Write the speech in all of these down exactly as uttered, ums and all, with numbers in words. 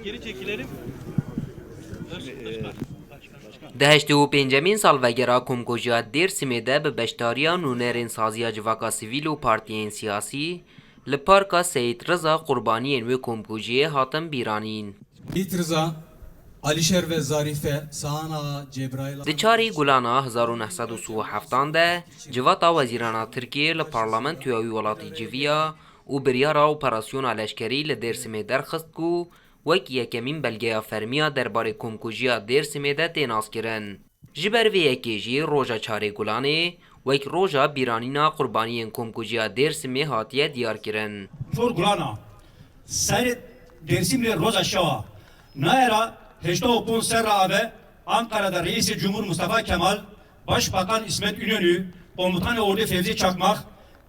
Geri çekilelim. Başkan. Di heştê û pêncemîn salvegera komkujiya Dêrsimê de bi beşdariya nûnerên saziya civaka sivîl û partiyên siyasî li Parka Seyîd Riza qurbaniyên wê komkujiyê hatin bîranîn. Seyîd Riza, Alîşer ve Zarîfe, Sahana Cebraîl. Di çarê Gulana hezar û neh sed û sî û heftan de civata wezîrana Tirkiyê li parlamentoya wî welatî civiya û biryara operasyona leşkerî li Dêrsimê derxist ku wek yekemîn belgeya fermiya derbarê komkujiya Dêrsimê de tê naskirin. Ji ber vê yekê jî roja çarê Gulanê wek roja bîranîna qurbaniyên komkujiya Dêrsimê hatiye diyarkirin. Çor Gulana, serê Dêrsimê roja şewa, nayê ra heşta û pênc serra ave Ankara'da Reisi Cumhur Mustafa Kemal, Başbakan İsmet İnönü, Komutanê Ordu Fevzi Çakmak,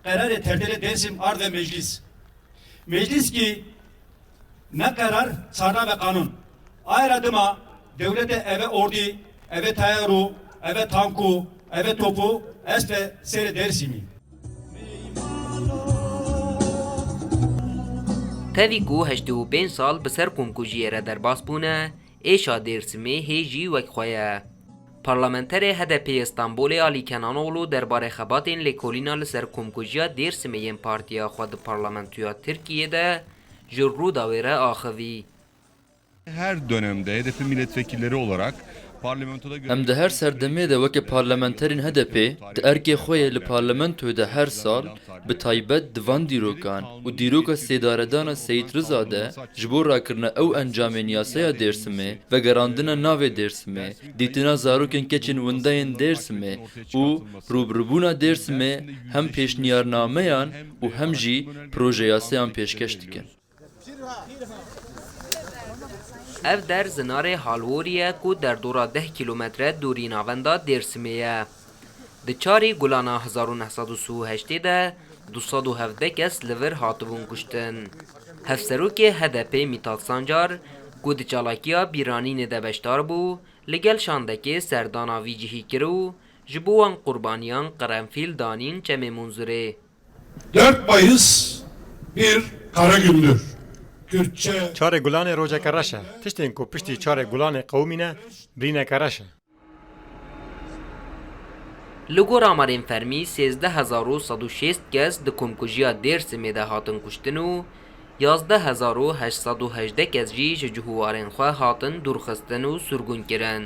qerarê terdêlê Dêrsim ard ve meclis. Meclis kî ne qerar çarna ve qanûn. Aye ra dima dewlete eve ordî, eve tayarû, eve tankû, eve topû est ve serê Dêrsimî. Tevî ku heştê û pênc sal bi ser komkujiyê re derbas bûne, êşa Dêrsimê hê jî wek xwe ye. Parlamenterê H D P Îstanbulê Alî Kenanoğlu derbarê xebatên lêkolîna li ser komkujiya Dêrsimê yên partiya xwe di parlamentoya Tirkiyê de ji Rûdawê re axivî. Her dönemde H D P milletvekilleri olarak parlamentoda görev Em di her serdemê de weke parlamenterên H D P di erkê xwe yê li parlamentoyê de her sal, bi taybet di van dîrokan û dîroka sêdaredana Seyîd Riza de ji bo rakirina ew encamên yasaya Dêrsimê, vegerandina navê Dêrsimê, dîtina zarokên keçên winda yên Dêrsimê û rûbirûbûna Dêrsimê hem pêşniyarnameyan û hem jî projeyasayan pêşkeş dikin. Ev der Zinarê Halworî ye ku derdora deh kîlometre dûrî navenda Dêrsimê ye. Di çarê Gulana hezar û neh sed û sî û heştê de du sed û hevdeh kes li vir hatibûn kuştin. Hevserokê H D P Mithat Sancar, ku di çalakiya bîranînê de beşdar bû, li gel şandekê serdana vî cihî kir û ji bo wan qurbaniyan qerenfîl danîn Çemê Munzurê. Dört Mayıs bir kara gündür. Kürtçe Çarê Gulanê rojeke reş e. Tiştên ku piştî çarê Gulanê qewimîne, birîneke reş e. Li gor amarên fermî, sêzdeh hezar û sed û şêst kes di komkujiya Dêrsimê de hatin kuştin û yazdeh hezar û heşt sed û hejdeh kes jî ji cihûwarên xwe hatin dûrxistin û sirgûn kirin.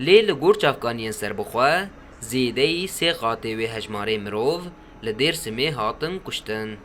Lê li gor çavkaniyên serbixwe, zêdeyî sê qatê wê hejmarê mirov li Dêrsimê hatin kuştin.